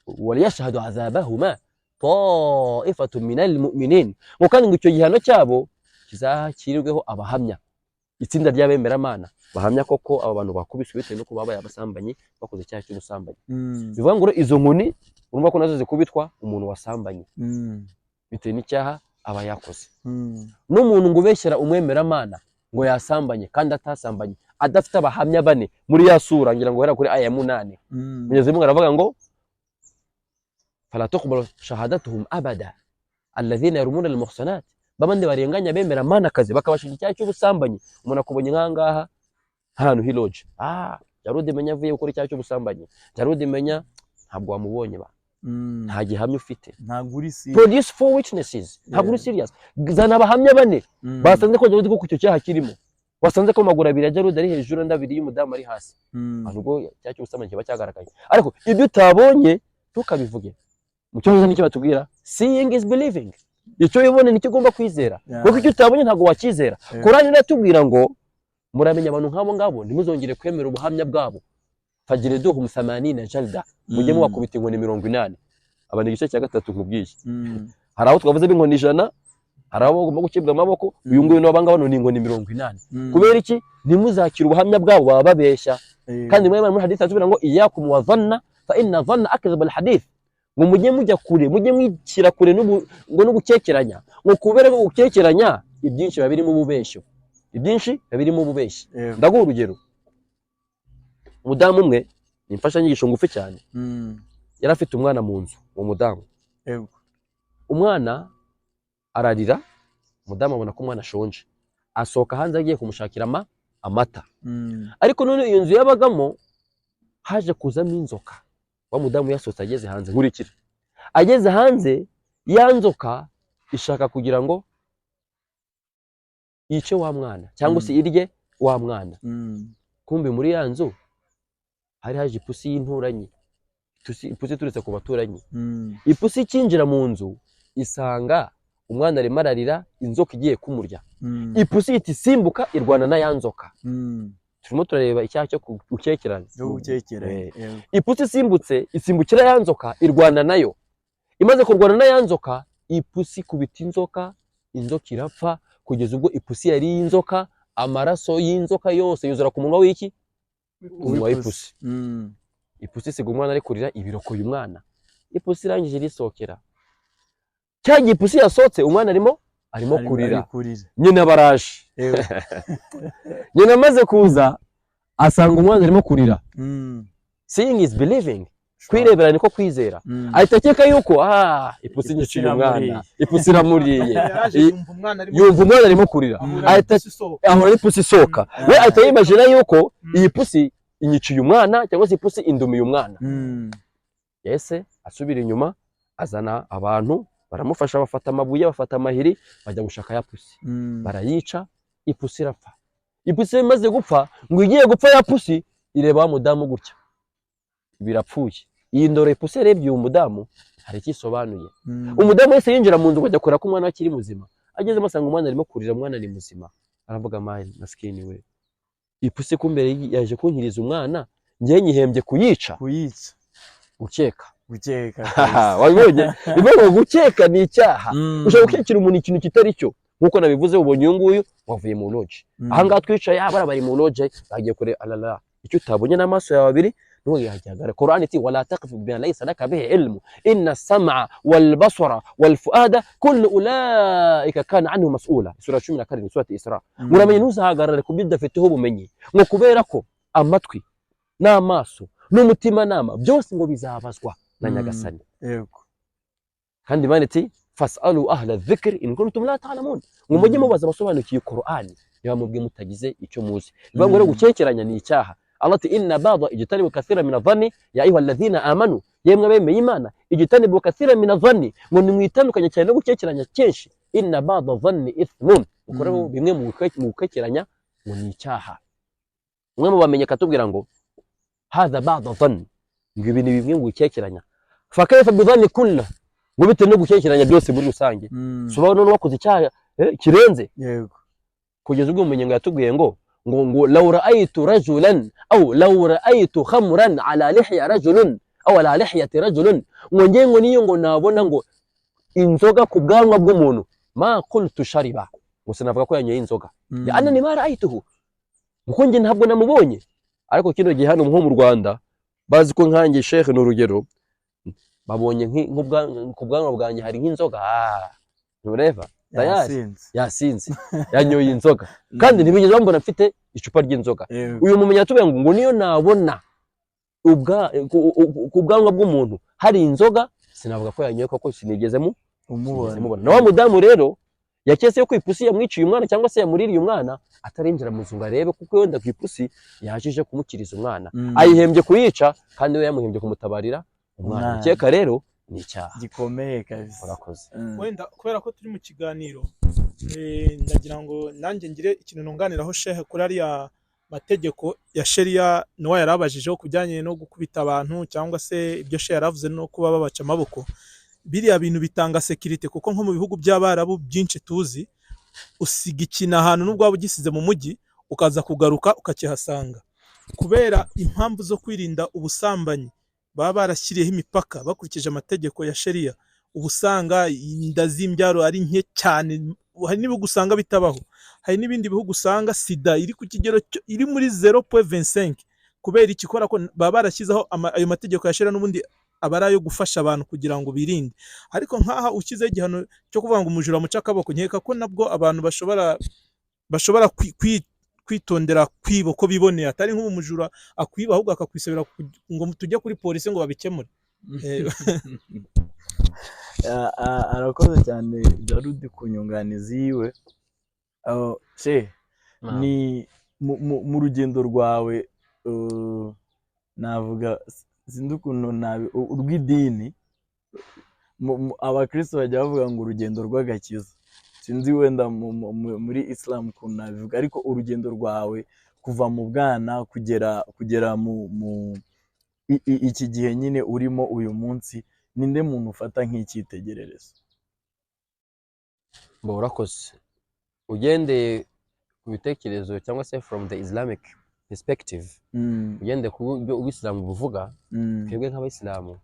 "waliyashhadu azabahuma taifatu minal mu'minin", ngo kandi ngo icyo gihano cyabo kizakirirweho abahamya, itsinda ry'abemeramana bahamya koko abo bantu bakubiswe bitewe n'uko babaye abasambanyi, bakoze icyaha cy'ubusambanyi. Bivuga ngo rero izo nkoni urumva ko nazo zikubitwa umuntu wasambanye bitewe n'icyaha aba yakoze. N'umuntu ngo ubeshyera umwemeramana ngo yasambanye kandi atasambanye, adafite abahamya bane muri ya sura, ngira ngo guhera kuri aya ya 8. Mwenyezi Mungu aravuga ngo fala tuqbalu shahadatuhum abada alladhina yarmuna almuhsanat, babandi barenganya bemera manakazi bakabashinja icyaha cy'ubusambanyi. Umuntu akubonye nk'ahangaha ahantu hiloje, Jarudi menya avuye gukora icyaha cy'ubusambanyi, Jarudi menya ntabwo wamubonye ba, nta gihamya ufite. Ntabwo uri serious. Produce four witnesses, ntabwo uri serious. Zana abahamya bane basanze ko Jarudi koko icyo cyaha kirimo, wasanze ko amaguru abiri ya Jarudi ari hejuru, andi abiri y'umudamu ari hasi. Ahantu ubwo icyaha cy'ubusambanyi kiba cyagaragaye, ariko ibyo utabonye ntukabivuge. Mu cyongereza nicyo batubwira, seeing is believing. Icyo wibone nicyo ugomba kwizera, kuko icyo utabonye ntabwo wacyizera. Korani iratubwira ngo muramenya abantu nk'abo ngabo ntimuzongere kwemera ubuhamya bwabo, fajliduhum thamanina jalda, mujye mubakubita inkoni 80. Aba ni igice cya gatatu nkubwiye. Hari aho twavuze b'inkoni 100, hari aho bagomba gucibwa amaboko. Uyu nguyu n'aba ngaba ni inkoni 80. Kubera iki? Ntimuzakire ubuhamya bwabo, baba babeshya. Kandi muri hadith atubwira ngo iyakum wa dhanna fa inna dhanna akdhab al hadith, ngo mujye mujya kure, mujye mwishyira kure ngo no gukekeranya, ngo kubera ko gukekeranya ibyinshi biba birimo ububeshyo, ibyinshi biba birimo ububeshyi. Ndaguha urugero, umudamu umwe, ni imfashanyigisho ngufi cyane, yari afite umwana mu nzu uwo mudamu. Umwana ararira, umudamu abona ko umwana ashonje, asohoka hanze agiye kumushakira amata. Ariko none iyo nzu yabagamo haje kuzamo inzoka. Wa mudamu yasohotse ageze hanze, nkurikira, ageze hanze ya nzoka ishaka kugira ngo yice wa mwana cyangwa se irye wa mwana. Kumbe muri ya nzu hari haje ipusi y'inturanyi, ipusi iturutse ku baturanyi. Ipusi ikinjira mu nzu isanga umwana arimo ararira, inzoka igiye kumurya. Ipusi ihita isimbuka irwana na ya nzoka. Turimo turareba icyaha cyo gukekeranya. Cyo gukekeranya. Ipusi isimbutse isimbukira ya nzoka irwana nayo. Imaze kurwana na ya nzoka, ipusi ikubita inzoka, inzoka irapfa, kugeza ubwo ipusi yariye inzoka, amaraso y'inzoka yose yuzura ku munwa w'iki? Umunwa w'ipusi. Ipusi isiga umwana ari kurira, ibirokoye umwana. Ipusi irangije irisohokera. Cya gihe ipusi yasohotse, umwana arimo kurira. Ari kurira. Nyina baraje. Nyina amaze kuza asanga umwana arimo kurira. Seeing is believing, kwirebera niko kwizera. Ahita akeka yuko ipusi Ipusi inyiciye umwana. iramuriye. Ipusi iramuriye. Yaraje yumva umwana arimo Yumva umwana arimo kurira, ahura ahita n'ipusi isohoka. Ahura n'ipusi isohoka. We ahita yimagina yuko iyi pusi inyiciye umwana cyangwa se ipusi indumiye umwana. Yese asubira inyuma, azana abantu baramufasha, bafata amabuye, bafata amahiri, bajya gushaka ya pusi. Barayica, ipusi irapfa. Ipusi imaze gupfa, ngo igiye gupfa ya pusi ireba wa mudamu gutya, birapfuye. Iyi ndoro ipusi yarebye uyu mudamu hari icyo isobanuye. Umudamu wese yinjira mu nzu ngo ajya kureba ko umwana we akiri muzima. Agezemo asanga umwana arimo kurira, umwana ni muzima. Aravuga: mayi masikini we, ipusi kumbere yaje kunkiriza umwana, njye nyihembye kuyica. Kuyica. Gukeka. Gukeka. Wabibonye? Bivuga ngo gukeka ni icyaha. Ushobora gukekera umuntu ikintu kitari cyo, nk'uko nabivuze. Ubonye uyu nguyu wavuye mu loji, ahangaha twicaye, bariya bari mu loji bagiye kure alala. Icyo utabonye n'amaso yawe abiri ntugihagare. Qur'an iti wala taqfu bima laysa laka bihi ilmu inna as-sam'a wal basara wal fuada kullu ulaika kana anhu mas'ula, sura 17, sura Isra. Muramenye ntuzahagarare ku byo udafiteho ubumenyi, ngo kubera ko amatwi n'amaso n'umutimanama byose ngo bizabazwa na Nyagasani. Kandi Imana iti fasalu ahla dhikri in kuntum la ta'lamun, ngo mujye mubaza abasobanukiwe Qur'ani niba mubwe mutagize icyo muzi. Bivuga ngo rero gukekeranya ni icyaha. Allah ati inna ba'da ijtanibu kathira min adh-dhanni ya ayuha alladhina amanu, yemwe abemeye Imana, ijtanibu kathira min adh-dhanni, ngo nimwitandukanye cyane no gukekeranya kenshi, inna ba'da dhanni ithmun, ubwo rero bimwe mu gukekeranya ngo ni icyaha. Umwe mu bamenye akatubwira ngo hadha ba'da dhanni, ngo ibi ni bimwe mu gukekeranya, fa kayfa bidhanni kulla, ngo bitewe no gukekeranya byose muri rusange. Suba none wakoze icyaha kirenze. Kugeza ubwo ubumenyi ngo yatubwiye ngo law ra'aytu rajulan aw law ra'aytu khamran ala lihya rajulun aw ala lihyati rajulun, ngo nge ngo niyo ngo nabona ngo inzoga ku bwanwa bw'umuntu, ma qultu shariba, ngo sinavuga ko yanyoye inzoga, anani ma ra'aytuhu, kuko njye ntabwo namubonye. Ariko kino gihe hano nko mu Rwanda bazi ko nkanjye sheikh, ni urugero, babonye ku bwanwa bwanjye hari nk'inzoga, ntureba. Tayari. Yasinze. Yasinze, yanyoye inzoga, kandi ntibigeze bambona mfite icupa ry'inzoga. Uyu mumenyi yatubwiye ngo niyo nabona ku bwanwa bw'umuntu hari inzoga, sinavuga ko yanyoye, kuko sinigeze mu umubona. Sinigeze mubona. Na wa mudamu rero yaketse ko ipusi yamwiciye umwana cyangwa se yamuririye umwana, atarinjira mu nzu ngo arebe, kuko wenda ku ipusi yaje kumukiriza umwana, ayihembye kuyica kandi we yamuhembye kumutabarira umwana. Umwana. Ukeka rero ni icyaha gikomeye kabisa. Urakoze. Wenda kubera ko turi mu kiganiro, ndagira ngo nanjye ngire ikintu nunganiraho shehe kuri ariya mategeko ya sheria Nowa yari abajijeho ku bijyanye no gukubita abantu, cyangwa se ibyo shehe yaravuze no kuba babaca amaboko. Biriya bintu bitanga sécurité, kuko nko mu bihugu by'Abarabu byinshi tuzi, usiga ikintu ahantu, nubwo waba ugisize mu mujyi, ukaza kugaruka ukakihasanga, kubera impamvu zo kwirinda ubusambanyi baba barashyiriyeho imipaka bakurikije amategeko ya sheria. Uba usanga inda z'imbyaro ari nke cyane. Hari n'ibihugu usanga bitabaho, hari n'ibindi bihugu usanga sida iri ku kigero iri muri 0.25. Kubera iki? Kubera ko baba barashyizeho ayo mategeko ya sheria, n'ubundi aba ari ayo gufasha abantu kugira ngo birinde. Ariko nk'aha ushyizeho igihano cyo kuvuga ngo umujura amuca akaboko, nkeka ko nabwo abantu bashobora kwitondera kwiba uko biboneye, atari nk'ubu umujura akwiba ahubwo akakwisabira ngo tujye kuri polisi ngo babikemure. Arakoze cyane Jarudi ku nyunganizi yiwe. She ni mu rugendo rwawe, navuga sinzi ukuntu nabi urw'idini, abakristo bajya bavuga ngo urugendo rw'agakiza, sinzi wenda muri Islam ukuntu nabivuga, ariko urugendo rwawe kuva mu bwana kugera mu iki gihe nyine urimo uyu munsi, ninde muntu ufata nk'icyitegererezo? Bo, urakoze. Ugendeye ku bitekerezo cyangwa se from the Islamic perspective, ugendeye ku byo ubisilamu buvuga, twebwe nk'abayisilamu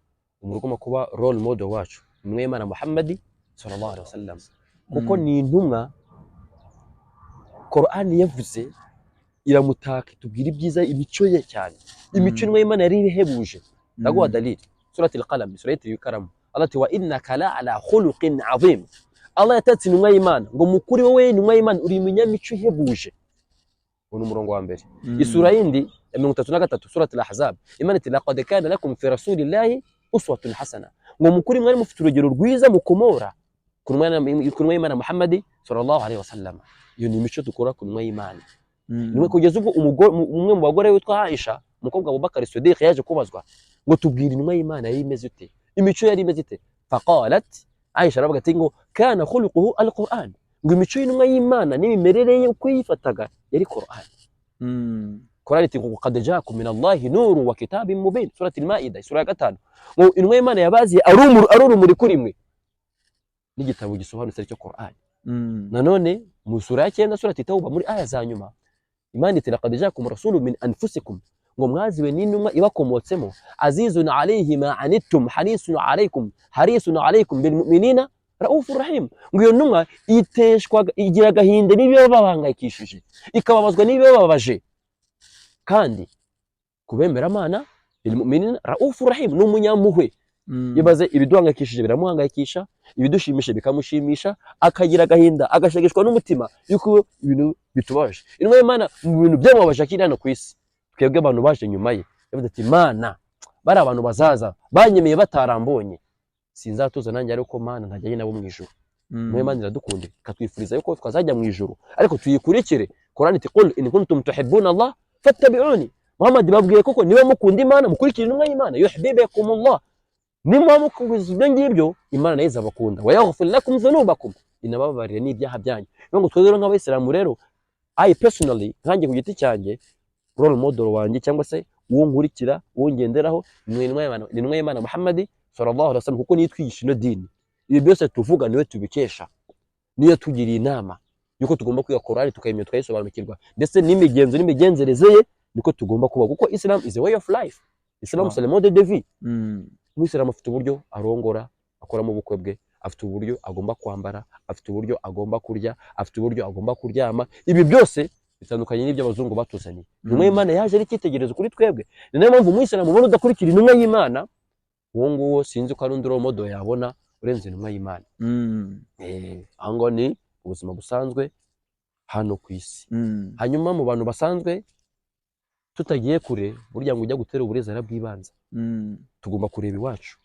umuntu ugomba kuba role model wacu ni Imana Muhammadi sallallahu alaihi wasallam, kuko ni intumwa Qur'an yavuze iramutaka, itubwira ibyiza, imico ye cyane, imico intumwa y'Imana yari ihebuje. Ndaguha dalili, Surat al-Qalam, sura yitiriwe ikaramu. Allah ati: "Wa innaka la ala khuluqin azim." Allah yatatse intumwa y'Imana ngo mukuri wowe intumwa y'Imana uri umunyamico ihebuje. Uwo ni umurongo wa mbere. Isura yindi ya 33, Surat al-Ahzab, Imana iti: "Laqad kana lakum fi rasulillahi uswatun hasana." Ngo mukuri mwari mufite urugero rwiza mukomora ku ntumwa y'Imana Muhammadi sallallahu alaihi wasallam. Iyo ni imico dukora ku ntumwa y'Imana. Nimwe kugeza ubwo umwe mu bagore witwa Aisha, umukobwa wa Abubakar Siddiq, yaje kubazwa ngo: "Tubwire, intumwa y'Imana yari imeze ute? Imico yari imeze ite?" Faqalat Aisha, aravuga ati ngo: "Kana khuluquhu alquran." Ngo imico y'intumwa y'Imana n'imimerere ye, uko yifataga, yari Quran. Quran iti ngo: "Qad jaakum min Allahi nuru wa kitabin mubin." Surat al-Maida, sura ya 5, ngo intumwa y'Imana yabaziye ari urumuri kuri mwe n'igitabo gisobanutse, aricyo Quran. Nanone mu sura ya 9, Surat Tauba, muri aya za nyuma, Imana iti: "Laqad jaakum rasulun min anfusikum." Ngo mwaziwe n'intumwa ibakomotsemo. "Azizun alayhi ma anittum harisun alaykum bil mu'minina raufur rahim." Ngo iyo ntumwa iteshwa, igira agahinda n'ibibabahangayikishije, ikababazwa n'ibibababaje, kandi ku bemeramana, bil mu'minina raufur rahim, ni umunyampuhwe. Ibaze, ibiduhangayikishije biramuhangayikisha, ibidushimisha bikamushimisha, akagira agahinda, agashegeshwa n'umutima yuko ibintu bitubabaje. Intumwa y'Imana mu bintu byamubabaje akiri hano ku isi, twebwe abantu baje nyuma ye, yavuze ati: "Mana, bari abantu bazaza banyemeye batarambonye, sinzatuza nanjye ariko Mana ntajyanye nabo mu ijuru." Niyo Imana iradukunda, ikatwifuriza yuko twazajya mu ijuru, ariko tuyikurikire. Qur'an iti: "Qul in kuntum tuhibbuna Allah fattabi'uni." Muhammad, babwiye koko niba mukunda Imana mukurikire intumwa y'Imana, yuhibbukumullah. Nimuba mukubiza ibyo ngibyo, Imana nayo izabakunda, wa yaghfir lakum dhunubakum, inabababarire n'ibyaha byanyu. Niyo ngo twebwe rero nk'abayisilamu rero, I personally, nkanjye ku giti cyanjye, role model wanjye cyangwa se uwo nkurikira, uwo ngenderaho, ni intumwa y'Imana Muhammad sallallahu alaihi wasallam, kuko niyo itwigisha ino dini. Ibi byose tuvuga niwe tubikesha, niyo yatugiriye inama yuko tugomba kwiga Korani, tukayimenya, tukayisobanukirwa, ndetse n'imigenzo n'imigenzereze ye niko tugomba kuba, kuko Islam is a way of life. Islam c'est le mode de vie. Umuyisilamu afite uburyo arongora, akoramo ubukwe bwe, afite uburyo agomba kwambara, afite uburyo agomba kurya, afite uburyo agomba kuryama. Ibi byose bitandukanye n'ibyo abazungu batuzaniye. Intumwa y'Imana yaje ari icyitegererezo kuri twebwe. Ni nayo mpamvu umuyisilamu ubona udakurikira intumwa y'Imana, uwo nguwo sinzi ko ari undi role model yabona urenze intumwa y'Imana. Aho ngaho ni Ubuzima busanzwe hano ku isi. Hanyuma mu bantu basanzwe, tutagiye kure, burya ngo ujya gutera uburezi arabwibanza. Tugomba kureba iwacu.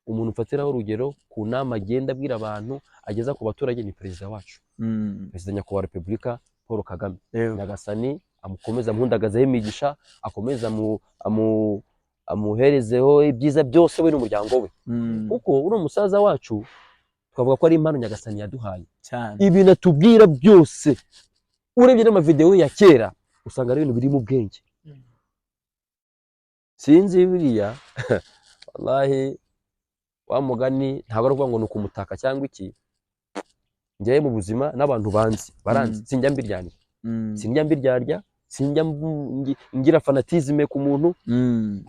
Umuntu ufatiraho urugero ku nama agenda abwira abantu, ageza ku baturage, ni perezida wacu, Perezida Nyakubahwa wa Repubulika Paul Kagame. Nyagasani amukomeze, amuhundagazeho imigisha, akomeze amuherezeho ibyiza byose, we n'umuryango we, kuko uno musaza wacu twavuga ko ari impano Nyagasani yaduhaye. Ibintu atubwira byose, urebye n'amavidewo ya kera, usanga ari ibintu biri mu bwenge. Sinzi buriya, wallahi, wa mugani ntabwo ari ukuvuga ngo ni ukumutaka cyangwa iki. Njyewe mu buzima n'abantu banzi baranzi, sinjya mbiryarya, sinjya mbiryarya, sinjya ngira fanatisme ku muntu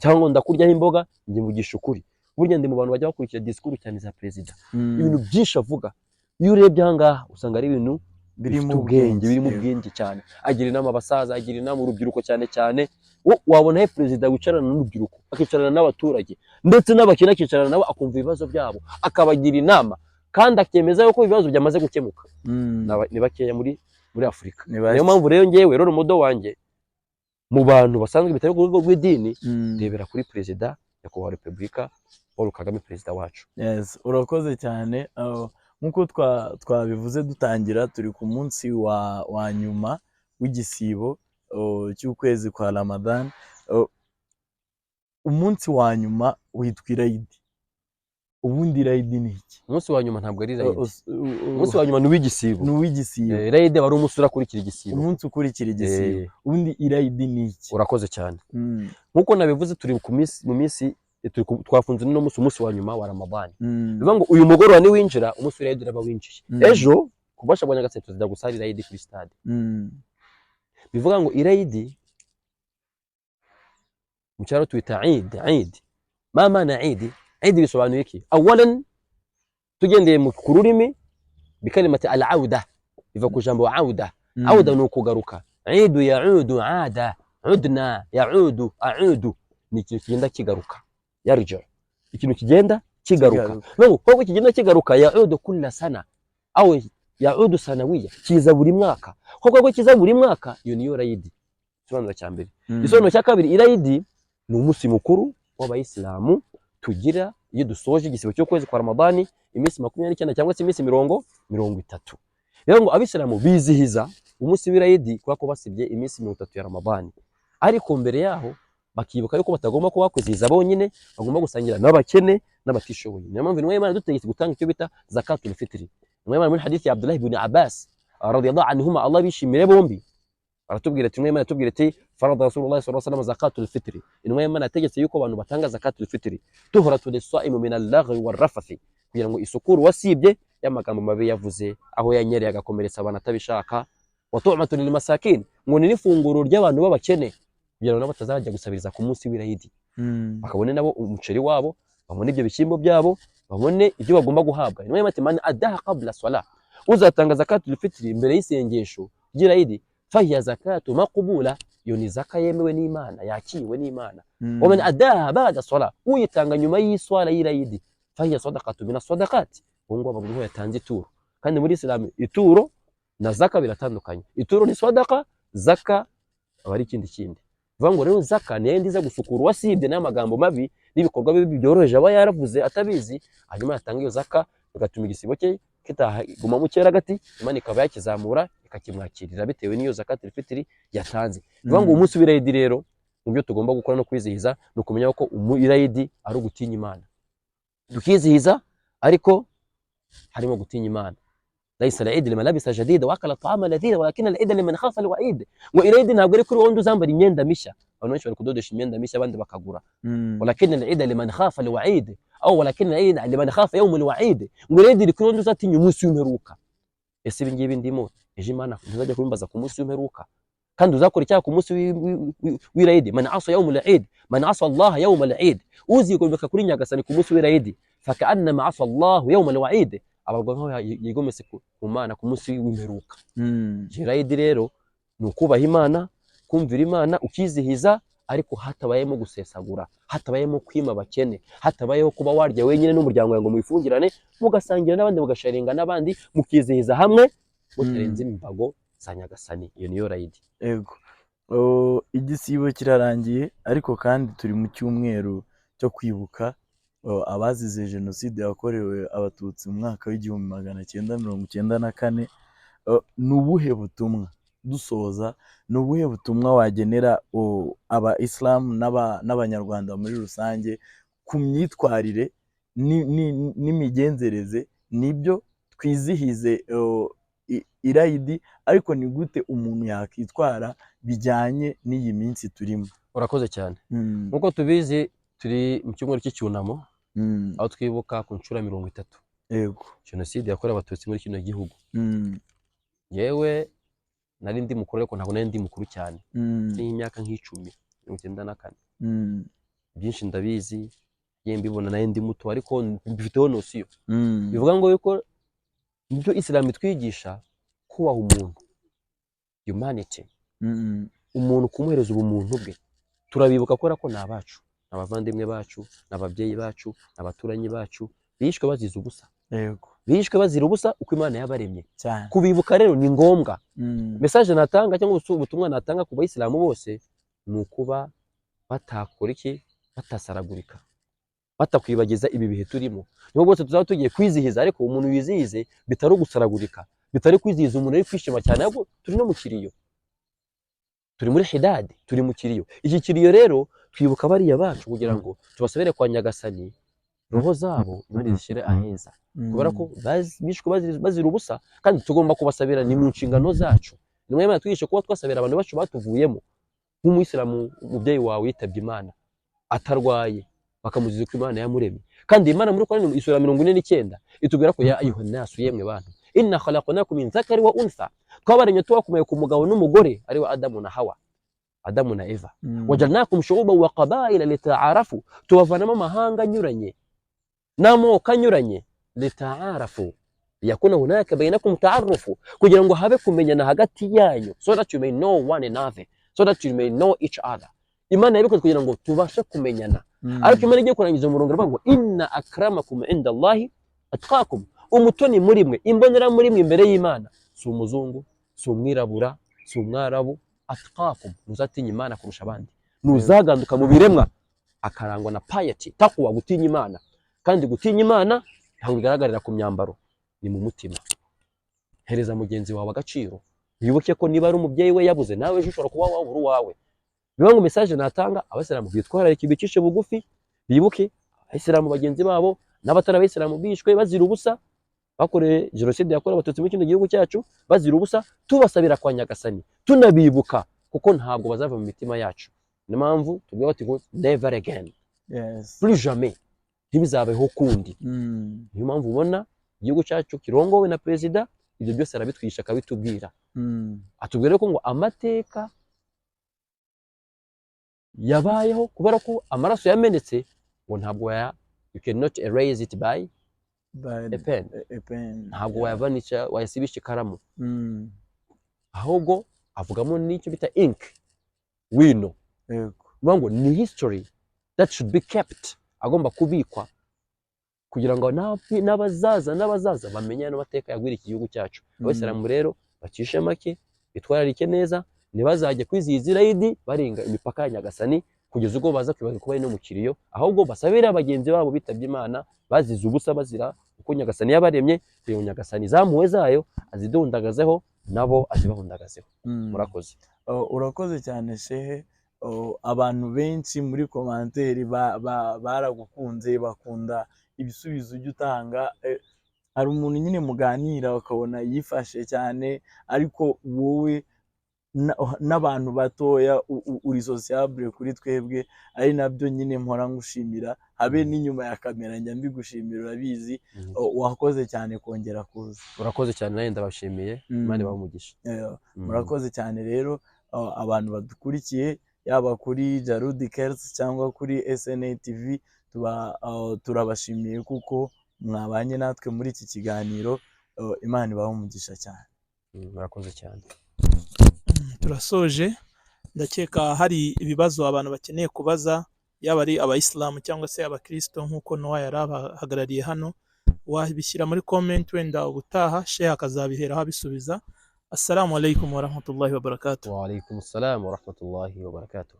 cyangwa ngo ndakuryaho imboga. Njye mvugisha ukuri. Burya ndi mu bantu bajya bakurikira disikuru cyane za perezida. Ibintu byinshi avuga, iyo urebye aha ngaha, usanga ari ibintu birimo bifite ubwenge, birimo ubwenge cyane. Agira inama abasaza, agira inama urubyiruko cyane cyane. Wo wabona he perezida wicarana n'urubyiruko, akicarana n'abaturage, ndetse n'abakene akicarana nabo, akumva ibibazo byabo, akabagira inama, kandi akemeza yuko ibibazo byamaze gukemuka? Ni bakeya muri Afurika. Ni bake. Niyo mpamvu rero ngewe rero umudo wanjye mu bantu basanzwe bitari ku rwego rw'idini, ndebera kuri Perezida Nyakubahwa wa Repubulika Paul Kagame, perezida wacu. Yes, urakoze cyane. Nk'uko twabivuze dutangira, turi ku munsi wa nyuma w'igisibo cy'ukwezi kwa Ramadan. Umunsi wa nyuma witwa Irayidi. Ubundi Irayidi ni iki? Umunsi wa nyuma ntabwo ari Irayidi. Umunsi wa nyuma ni uw'igisibo. Ni uw'igisibo. Irayidi aba ari umunsi urakurikira igisibo. Umunsi ukurikira igisibo. Ubundi Irayidi ni iki? Urakoze cyane. Nk'uko nabivuze, turi ku minsi mu minsi twafunze uno munsi, umunsi wa nyuma wa Ramadani. Bivuga ngo uyu mugoroba niwinjira, umunsi w'Irayidi uraba winjiye. Ejo ku bubasha bwa Nyagasani tuzajya gusara Irayidi kuri stade. Bivuga ngo Irayidi mu cyaro twita Eid. Eid, ma maana Eid? Eid bisobanuye iki? Awalan, tugendeye ku rurimi, bikalimati al-auda, iva ku jambo auda. Auda ni ukugaruka. Eidu yaudu, ada, udna, yaudu, audu, ni ikintu kigenda kigaruka, yarja, ikintu kigenda kigaruka. Kigaruka. No kuko kigenda kigaruka, yaudu kulla sana au yaudu sanawiya, kiza buri mwaka. Kuko kiza buri mwaka, iyo niyo rayidi, igisobanuro cya mbere. Igisobanuro cya kabiri, Irayidi ni umunsi mukuru w'abayisilamu tugira iyo dusoje igisibo cy'ukwezi kwa Ramadani, iminsi 29 cyangwa se iminsi 30. Rero ngo abisilamu bizihiza umunsi w'Irayidi kubera ko basibye iminsi 30 ya Ramadani, ariko mbere yaho bakibuka yuko batagomba kuba bakwizihiza bonyine, bagomba gusangira n'abakene n'abatishoboye. Niyo mpamvu intumwa y'Imana dutegetse gutanga icyo bita zakatul fitri. Intumwa y'Imana muri hadithi ya Abdullah ibn Abbas radiyallahu anhuma, Allah bishimire bombi, baratubwira ati, intumwa y'Imana yatubwira ati: "Farada Rasulullah sallallahu alaihi wasallam zakatul fitri." Intumwa y'Imana yategetse yuko abantu batanga zakatul fitri, tuhratu lis-saimu min al-laghwi war-rafathi, kugira ngo isukure uwasibye y'amagambo mabi yavuze, aho yanyereye agakomeretsa abantu atabishaka. Wa tu'matu lil masakin, ngo ni n'ifunguro ry'abantu b'abakene, kugira ngo nabo batazajya gusabiriza ku munsi w'Irayidi, bakabone nabo umuceri wabo, babone ibyo bishyimbo byabo, babone ibyo bagomba guhabwa. Intumwa y'Imana ati: "Man adaha qabla salah", uzatanga zakatul fitri mbere y'isengesho ry'Irayidi, fahiya zakatu maqbula, iyo ni zaka yemewe n'Imana, yakiriwe n'Imana. Waman adaha ba'da salah, uyitanga nyuma y'iswala y'Irayidi, fahiya sadaqatu min as-sadaqat, uwo nguwo bavuga ko yatanze ituro. Kandi muri Islam ituro na zaka biratandukanye. Ituro ni sadaka, zaka aba ari ikindi kindi. Bivuga ngo rero zaka niyo yindi iza gusukura uwasibye n'amagambo mabi n'ibikorwa bibi byoroheje aba yaravuze atabizi. Hanyuma yatanga iyo zaka, bigatuma igisibo cye kitaguma mu cyeragati, Imana ikaba yakizamura, ikakimwakirira bitewe n'iyo zakatul fitri yatanze. Bivuga ngo umunsi w'Irayidi rero, mu byo tugomba gukora no kwizihiza, ni ukumenya ko Irayidi ari ugutinya Imana. Tukizihiza ariko harimo gutinya Imana. ليس العيد لمن لبس جديدا واكل الطعام لذيذا ولكن العيد لمن خاف الوعيد. Ngo Irayidi ntabwo ari kuri wundi uzambara imyenda mishya. Abantu benshi bari kudodesha imyenda mishya, abandi bakagura. ولكن العيد لمن خاف الوعيد او ولكن العيد لمن خاف يوم الوعيد. Ngo Irayidi iri kuri wundi uzatinya umunsi w'imperuka. Ese ibi ngibi ndimo, ejo Imana ntizajya kubimbaza ku munsi w'imperuka? Kandi uzakora icyaha ku munsi w'Irayidi, man asa yawm al-eid, man asa Allah yawm al-eid, uzigomeka kuri Nyagasani ku munsi w'Irayidi, fakaannama asa Allah yawm al-wa'id, abarwa nkaho yigometse ku Mana ku munsi w'imperuka. Irayidi rero ni ukubaha Imana, kumvira Imana, ukizihiza ariko hatabayemo gusesagura, hatabayemo kwima abakene, hatabayeho kuba warya wenyine n'umuryango wawe ngo mwifungirane, mugasangira n'abandi, mugasharinga n'abandi, mukizihiza hamwe. Mutarenze imbago za Nyagasani. Iyo niyo rayidi. Ego. Oh, igisibo kirarangiye, ariko kandi turi mu cyumweru cyo kwibuka, oh, abazize jenoside yakorewe Abatutsi mu mwaka wa 1994. Oh, ni ubuhe butumwa, dusoza, ni ubuhe butumwa wagenera, oh, aba Islam n'Abanyarwanda muri rusange ku myitwarire n'imigenzereze? Nibyo, twizihize, oh, irayidi, ariko ni gute umuntu yakwitwara bijyanye n'iyi minsi turimo? Urakoze cyane. Nk'uko tubizi, turi mu cyumweru cy'icyunamo, aho twibuka ku nshuro ya 30 jenoside yakorewe Abatutsi muri kino gihugu. Yewe, nari ndi mukuru, ariko ntabwo nari ndi mukuru cyane. Mfite nk'imyaka nk'10, 94. Byinshi ndabizi, ngiye mbibona, nari ndi muto, ariko mbifiteho notion. Bivuga ngo yuko nibyo Isilamu itwigisha: kubaha umuntu, humanity, umuntu kumuhereza ubumuntu bwe. Turabibuka kubera ko ni abacu, ni abavandimwe bacu, ni ababyeyi bacu, ni abaturanyi bacu bishwe bazize ubusa. Bishwe bazira ubusa uko Imana yabaremye. Kubibuka rero ni ngombwa. Message natanga cyangwa ubutumwa natanga ku Bayisilamu bose ni ukuba batakora iki? Batasaragurika, batakwibagiza ibi bihe turimo. Nibo bose tuzaba tugiye kwizihiza, ariko umuntu wizihize bitari ugusaragurika, bitari kwizihiza umuntu ari kwishima cyane, ahubwo turi no mu kiriyo, turi muri hidadi, turi mu kiriyo. Iki kiriyo rero twibuka bariya bacu kugira ngo tubasabire kwa Nyagasani, roho zabo Imana izishyire aheza, kubera ko bishwe bazira ubusa, kandi tugomba kubasabira, ni mu nshingano zacu. Ni Imana twigisha kuba twasabira abantu bacu batuvuyemo. Nk'umuyisilamu, umubyeyi wawe yitabye Imana atarwaye, bakamuziza uko Imana yamuremye. Kandi Imana muri Korani isura 49 itubwira ko: "Ya ayuha nasu, yemwe bantu, inna khalaqnakum min dhakari wa untha", twabaremye tubakomeye ku mugabo n'umugore, ari we Adamu na Hawa, Adamu na Eva. "Wajalnakum shu'uban wa qabaila litaarafu", tubavanamo amahanga anyuranye n'amoko anyuranye. "Litaarafu liyakuna hunaka bainakum ta'arufu", kugira ngo habe kumenyana hagati yanyu, so that you may know one another, so that you may know each other. Imana yabikoze kugira ngo tubashe kumenyana. Ariko Imana igiye kurangiza umurongo iravuga ngo: "Inna akramakum inda Allahi atqakum", umutoni muri mwe, imbonera muri mwe imbere y'Imana, si umuzungu, si umwirabura, si umwarabu. "Atqakum", ntuzatinya Imana kurusha abandi, ntuzaganduka mu biremwa akarangwa na piety, taqwa, gutinya Imana. Kandi gutinya Imana ntabwo bigaragarira ku myambaro, ni mu mutima. Hereza mugenzi wawe agaciro, wibuke ko niba ari umubyeyi we yabuze, nawe ejo ushobora kuba wabura uwawe. Bivuga ngo message natanga: Abayisilamu bitwararike, bicishe bugufi, bibuke Abayisilamu bagenzi babo n'abatari Abayisilamu bishwe bazira ubusa, bakorewe jenoside yakorewe Abatutsi muri kino gihugu cyacu bazira ubusa, tubasabira kwa Nyagasani, tunabibuka, kuko ntabwo bazava mu mitima yacu. Niyo mpamvu tubwira bati ngo never again, plus jamais, ntibizabeho ukundi. Niyo mpamvu ubona igihugu cyacu kirongowe na perezida, ibyo byose arabitwisha, akabitubwira. Atubwira ko ngo amateka yabayeho kubera ko amaraso yamenetse, ngo ntabwo waya, you cannot erase it by By a pen. A pen. Ntabwo wayavanisha, wayasibisha ikaramu. Ahubwo avugamo n'icyo bita ink, wino. Bivuga ngo ni history that should be kept, agomba kubikwa kugira ngo n'abazaza bamenye ano mateka yagwiriye iki gihugu cyacu. Abayisilamu rero bacishe make, bitwararike neza, ntibazajye kwizihiza irayidi barenga imipaka ya Nyagasani kugeza ubwo baza kwibagirwa ko bari no mu kiriyo, ahubwo basabira bagenzi babo bitabye Imana bazize ubusa, bazira uko Nyagasani yabaremye, kugira ngo Nyagasani zampuwe zayo azidundagazeho, nabo azibahundagazeho. Murakoze. Oh, urakoze cyane, shehe. Oh, abantu benshi muri commentaire baragukunze, bakunda ibisubizo ujya utanga. Hari umuntu nyine muganira ukabona yifashe cyane, ariko wowe n'abantu batoya uri sociable kuri twebwe, ari nabyo nyine mpora ngushimira, habe n'inyuma ya kamera njya mbigushimira, urabizi. Oh, wakoze cyane kongera kuza. Urakoze cyane, nanjye ndabashimiye. Imana ibahe umugisha. Murakoze cyane rero, abantu badukurikiye, yaba kuri Jarudi Kelsi cyangwa kuri SNA TV, turabashimiye kuko mwabanye natwe muri iki kiganiro. Imana ibahe umugisha cyane. Murakoze cyane. Turasoje. Ndakeka hari ibibazo abantu bakeneye kubaza, yaba ari Abayisilamu cyangwa se Abakirisito, nk'uko Nowa yari abahagarariye hano. Wabishyira muri comment, wenda ubutaha shehe akazabiheraho abisubiza. Assalamu alaikum warahmatullahi wabarakatuh. Wa alaikum salam wa rahmatullahi wa barakatuh.